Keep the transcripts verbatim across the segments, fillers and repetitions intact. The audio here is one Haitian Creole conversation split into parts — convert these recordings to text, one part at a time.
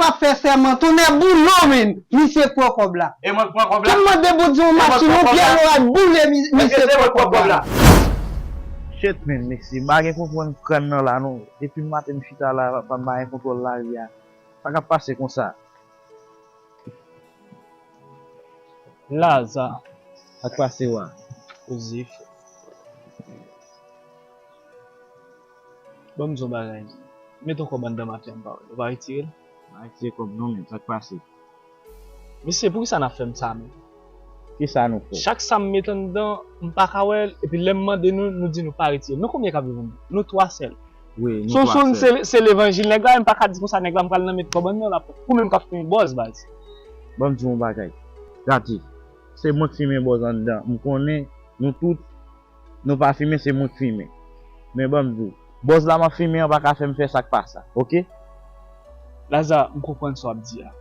p ap fè sèman. Tonnè boule w, men. Misye pran kòb la. E mwen k pran kòb la? Kòm mande Bondye yon machin, yon pyè loray boule, mi- misye pran kòb la. Shit, men, mesye, m pa gen kontwòl kràn nan la, non. Depi maten m chita la, pa m pa gen kontwòl lari a. Sa k ap pase konsa? Laza. Sa k pase, wa? Poze, frè. Ban m di w yon bagay. Met yon kòb anndan m ap fè m pa wè l. Ou pa retire l? M pa retire kòb non, men sa k pase? Mesye, poukisa n ap fè m sa menm? Kisa nou fè? Chak sa m met anndan, m pa ka wè l, epi lè m mande nou, nou di nou pa retire l. Nou konbyen k ap viv anndan? Nou twa sèl. Wi, nou twa sèl. Sonson, se, se levanjil nèg la, m pa ka di konsa nèg la, m pral nan met kòb anndan l ap ou menm k ap fimen bòz, baz. Ban m di w yon bagay. Gade, se mwen k fimen bòz anndan. M konnen nou tout, nou pa fimen, se mwen k fimen. Men ban m di w, bòz la m ap fimen an pa ka fè m fè sa k pa sa, oke? Laza, m konprann sa w ap di a.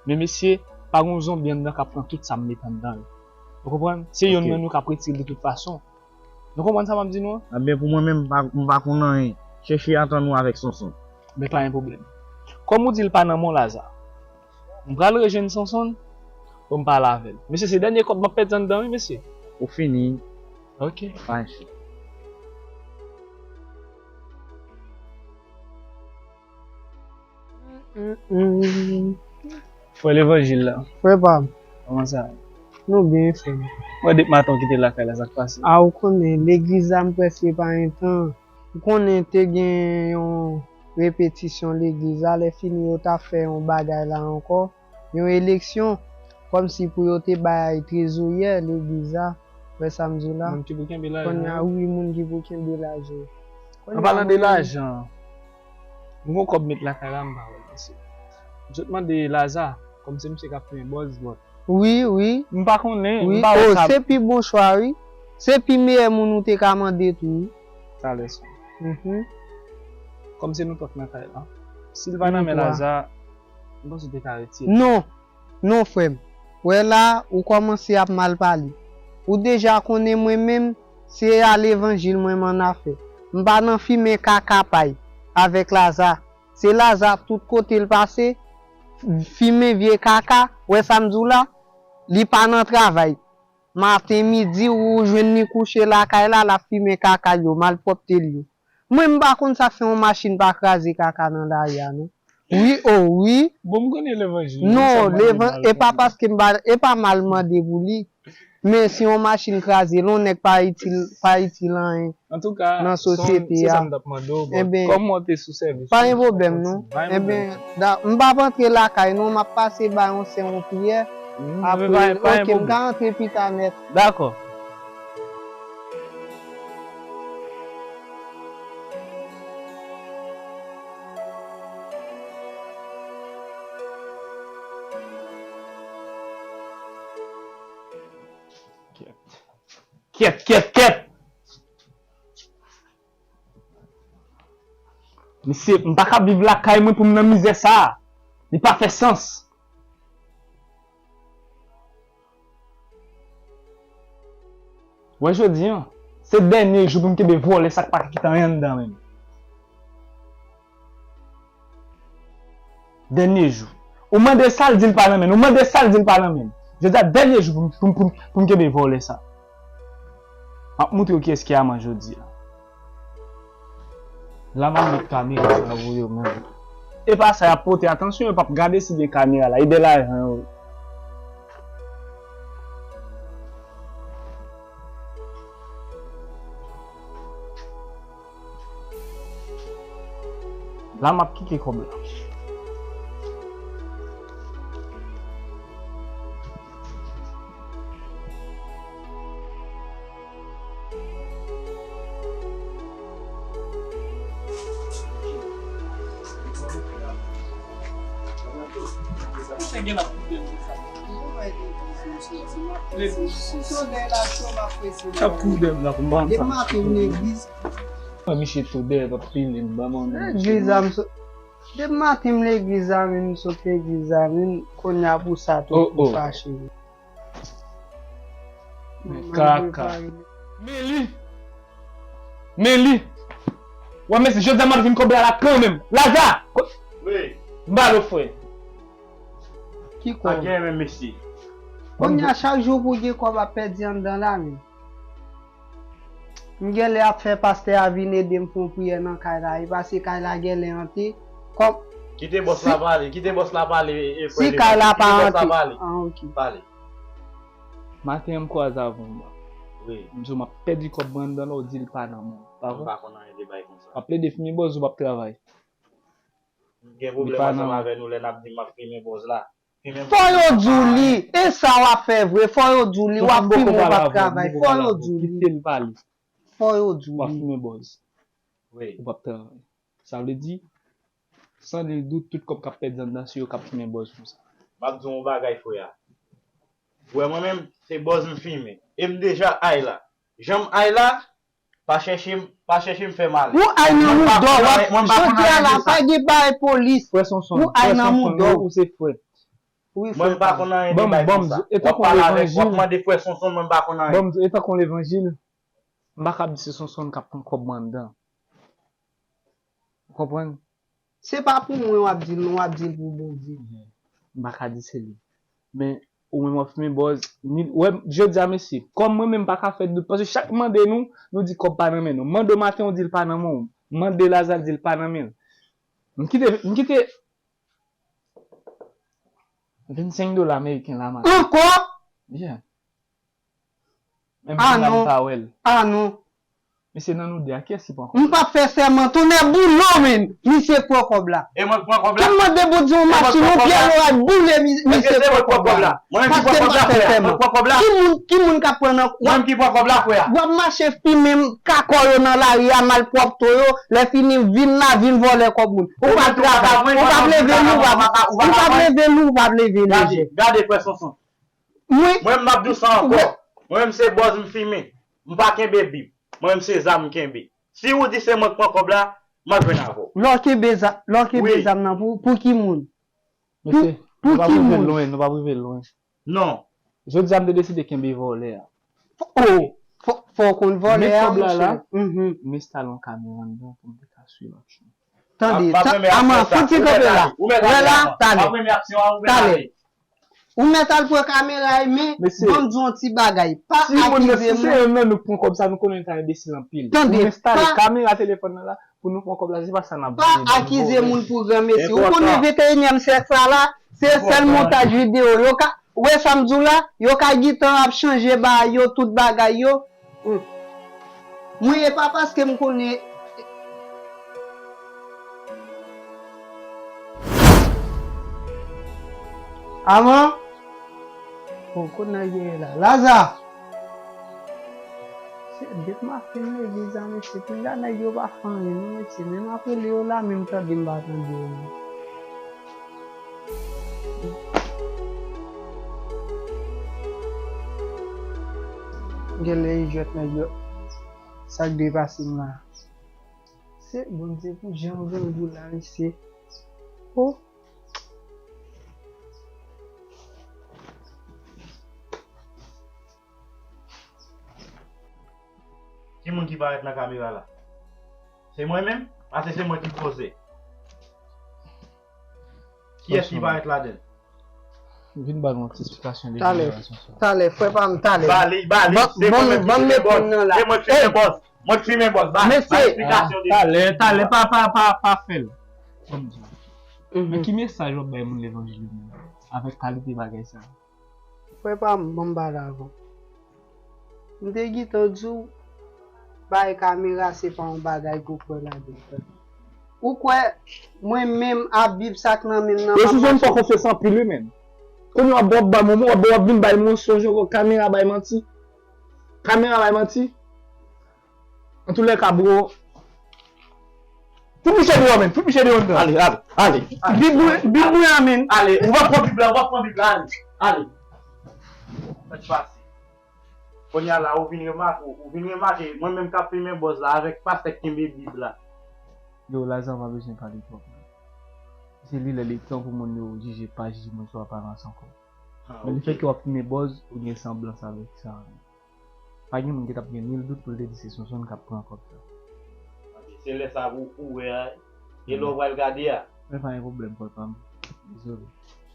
Men mesye, pa gon zonbi anndan k ap pran tout sa m met anndan yo. Ou konprann? Se yonn nan nou k ap retire l de tout fason. Nou konprann sa m ap di nou an? Ebyen, pou mwen menm, m pa, m pa konn anyen. Chèche antann ou avèk Sonson. Men pa gen pwoblèm. Kòm ou di l pa nan men w, Laza, m pral rejwenn Sonson pou m pale avè l. Mesye, se dènye kòb m ap pèdi anndan, wi, mesye. Ou fini. Ok. Pa ensi. Frè levanjil la. Frè pa m. Kòman sa ye? Nou byen, frè m. Mwen depi maten w kite lakay la, sa k pase? A, ou konnen, legliz la m prèske pa gen tan. Ou konnen te gen yon repetisyon legliz la, lè fini yo t ap fè yon bagay la ankò, yon eleksyon, kòmsi pou yo te bay trezoryè legliz la, wè sa m di w la? Moun ki pou kenbe lajan. Kounye a, wi, moun ki pou kenbe lajan. An palan de lajan, m gon kòb met lakay la, m pa wè l, mesye. M sot mande Laza, kòm se misye k ap fimen bòz, bòt. Wi, wi. M pa konnen, wi, m pa wè sa. Se pi bon chwa, wi. Se pi meyè moun ou te ka mande tou, wi. Talè sou. Mhm. Kòm se nou tout nan kay la. Si l pa nan men Laza, m panse w te ka retire. Non. Non, frè m. Wè la, ou kòmanse ap mal pale. Ou deja konnen mwen menm, se a levanjil mwen m annafè. M pa nan fimen kaka pay avèk Laza. Se Laza tout kote l pase, fimen vye kaka, wè sa m di w la, li pa nan travay. Maten, midi, ou jwenn li kouche lakay la, l ap fimen kaka l yo, malpwòpte l yo. Mwen, m pa konn sa k fè yon machin pa kraze kaka nan lari a, non. Wi, o wi. Bon, m konnen levanjil. Non, levan-, e pa paske m pa, e pa mal mande pou li. Men si yon machin kraze, l, yon nèg pa itil, pa itil anyen nan sosyete a. Antouka, se sa m t ap mande w, bon, kòman w te sou sèvis ou? Enben, pa gen pwoblèm, non. Enben, m p ap antre lakay, non, m ap pase bay yon sè yon priyè. Apre, oke, m ka antre pita nèt. Dakò. Kèt. Kèt, kèt, kèt! Mesye, m pa ka viv lakay mwen pou m nan mizè sa a. Li pa fè sans. Wè jodi an, se dènye jou pou m kenbe vòlè sa k pa ka kite anyen anndan menm. Dènye jou. Ou mande sa, l di l pa nan men l. Ou mande sa, l di l pa nan men l. Jodi a, dènye jou pou m, pou m, pou m, pou m kenbe vòlè sa. M ap montre w kiyès ki aman jodi a. La m al met kamera sa pou yo menm. E pa sa y ap pote, atansyon, yo p ap gade si gen kamera la, e de lajan yo. La m ap kite kòb la. Misye gen la pou dèm sa. Misye ap kouri dèm la pou m pa konn sa. Depi maten m legliz. Mwen, misye tou dèyè, p ap pile m, ban m yon. Legliz la, m sot. Depi maten m legliz la, men m sot legliz la, men kounye a pou sa tou, oh, oh, fache. Men kaka. Men li. Men li. Wè, mesye, jodi a m al vin kòb la la kanmenm. Laza! Wi. M ba l, frè. Ki kòb? Pa gen menm, mesye. Kounye a, chak jou pou gen kòb ap pèdi anndan la menm. M genlè ap fè pastè a vin ede m fè yon priyè nan kay la, e pase kay la genlè antre. Kòm Kite bòs la pale, kite bòs la pale, e, frè Jezi. Si kay la pa antre. Kite bòs la pale. Ah, ok. Pale. Maten an m kwaze avè yon bòs. Wi. M di w m ap pèdi kòb mwen anndan la, ou di l pa nan men w. Pa vre? M pa konn anyen de bagay konsa. W ap plede fimen bòz ou p ap travay. M gen pwoblèm ansanm avè nou lè n ap di m ap fimen bòz la. Fimen bòz la. Fò yo di w li. E sa w ap fè vre. Fò yo di w li. W ap fimen, w p ap travay. Fò yo di w li. Kite l pale. Fò yo di w li. W ap fimen bòz. Wi. Ou p ap travay. Sa vle di, san nil dout, tout kòb k ap pèdi anndan, se yo k ap fimen bòz konsa. M ap di w yon bagay, frè a. Ou wè mwen menm, se bòz m fimen. E m deja ay la. Jan m ay la, pa chèche m, pa chèche m fè malè. Ou ay nan mouda w, w ap, jodi a la, pa gen bagay polis. Frè Sonson, ou ay nan mouda w. Ou se frè. Wi, frè. Mwen m pa konn anyen de bagay konsa. W ap pale avèk, w ap mande frè Sonson, mwen m pa konn anyen. Ban m di w, e tankou yon levanjil, m pa kab di se Sonson k ap pran kòb mwen anndan. Ou konprann? Se pa pou mwen w ap di l non, w ap di l pou Bondye. Mhm. M pa ka di se li. Men, ou menm w ap fimen bòz, ni, wè, jodi a, mesye, kòm mwen menm m pa ka fè dout, paske chak mande nou, nou di kòb pa nan men nou. Mande w maten, ou di l pa nan men w. Mande Laza, l di l pa nan men l. M kite, m kite vennsenk dola ameriken la maten. Ankò? Yeah. Menm si m pa wè l. Ah non. Mesye, nan nou de a, kiyès ki pran kòb la? M p ap fè sèman. Tonnè boule w, men. Misye k pran kòb la. E mwen k pran kòb la? Kòm mande Bondye yon machin, yon pyè loray boule, mi-, misye k pran kòb la. Paske m p ap fè sèman. Ki moun, ki moun k ap pran nan, mwen ki pran kòb la, frè a. W ap mache fimen kakò yo nan lari a, malpwòpte yo, lè fini vin la, vin vòlè kòb moun. Ou pa travay, ou p ap leve li, ou p ap, ou p ap leve li, ou p ap leve li. Gade, gade, frè Sonson. Mwen, mwen, m ap di w sa ankò. Mwen menm se bòz m fimen. M pa kenbe bib. Mwen menm se zam m kenbe. Si ou di se mwen k pran kòb la, m ap jwenn avè w. Lè w kenbe za-, lè w kenbe zam nan pou, pou ki moun? Mesye, nou p ap rive lwen, nou p ap rive lwen. Non. Jodi a m te deside kenbe vòlè a. Oh, fò, fò w konn vòlè a, monchè. Men kòb la la, m enstale yon kamera anndan pou m te ka swiv aksyon. Tande, aman, fout ti kanpe la. Wè la, talè. Talè. Ou mèt al pran kamera, men ban m di w yon ti bagay. Pa akize moun. Si se youn nan nou k pran kòb sa, nou konnen n ta enbesil anpil. Tande, nou enstale kamera telefòn nan la pou nou pran kòb la, se pa sa n ap vle. Pa akize moun pou granmesi. Ou konnen venteyinyèm syèk sa la, se sèl montaj videyo yo ka, wè sa m di w la, yo ka gentan ap chanje bagay yo, tout bagay yo. Hmm. Mwen, e pa paske m konnen. Avan? Bon, kot nèg yo ye la? Laza! Se depi m ap fin legliz la, mesye, pinga nèg yo pa fè anyen, non, mesye. Men m ap rele yo la, men m tande m pa tande yo, non. Genlè e jwèt nèg yo. Sa k dwe pase m la? Se Bondye pou jan m grangou la, mesye. Oh. Ki moun ki parèt nan kamera la? Se mwen menm? Pase se mwen ki poze. Kiyès ki parèt ladan l? Vin ba nou yon ti esplikasyon de jenerasyon sa. Talè, talè, frè pa m, talè. Ba li, ba li, se mwen menm ki fimen bòz. Se mwen ki fimen bòz. Mwen ki fimen bòz. Ba, ba esplikasyon de. Talè, talè, pa, pa, pa, pa fè l. Ban m di w. Men ki mesaj w ap bay moun levanjil yo menm? Avèk kalite bagay sa a. Frè pa m, ban m pale avè w. M te gentan di w, bay kamera se pa yon bagay pou kwè ladan l. Ou kwè, mwen menm, a Bib sa k nan men m nan, m ap mache. Yo sou zòn fè w konfyans anpil, wi, menn. Kounye w ap, w ap ba moman, w ap, w ap vin bay mansonj ankò, kamera bay manti. Kamera bay manti. Antoulèka, bro. Fout misye deyò, menn. Fout misye deyò anndan. Ale, ale, ale. Bib mwen, Bib mwen an, menn. Ale, ou pa pran Bib la, ou pa pran Bib la, ale. Ale. Sa k pase? Kounye a la, ou vin remake, ou vin remake, mwen menm k ap fimen bòz la, avèk pastè k kenbe Bib la. Yo, Laza pa bezwen pale twòp, non. Se li lè li tan pou moun yo jije, pa jije moun sou aparans ankò. Men lefètke w ap fimen bòz, ou gen sanblans avèk sa. Pa gen moun ki t ap gen nil dout pou l te di se Sonson k ap pran kòb sa. Se lè sa pou ou wè a, e lè w pral gade a. Men pa gen pwoblèm, frè pa m. Dezole.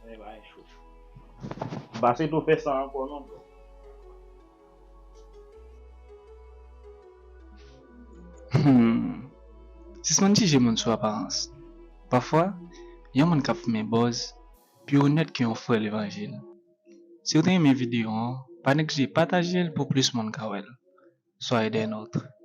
Men pa gen cho. M pa swete w fè sa ankò non, bro. Hmm. Sispann jije moun sou aparans. Pafwa, yon moun k ap fimen bòz pi wo nèt ke yon frè levanjil. Si w te renmen videyo an, pa neglije pataje l pou plis moun ka wè l. Soyez des nôtres.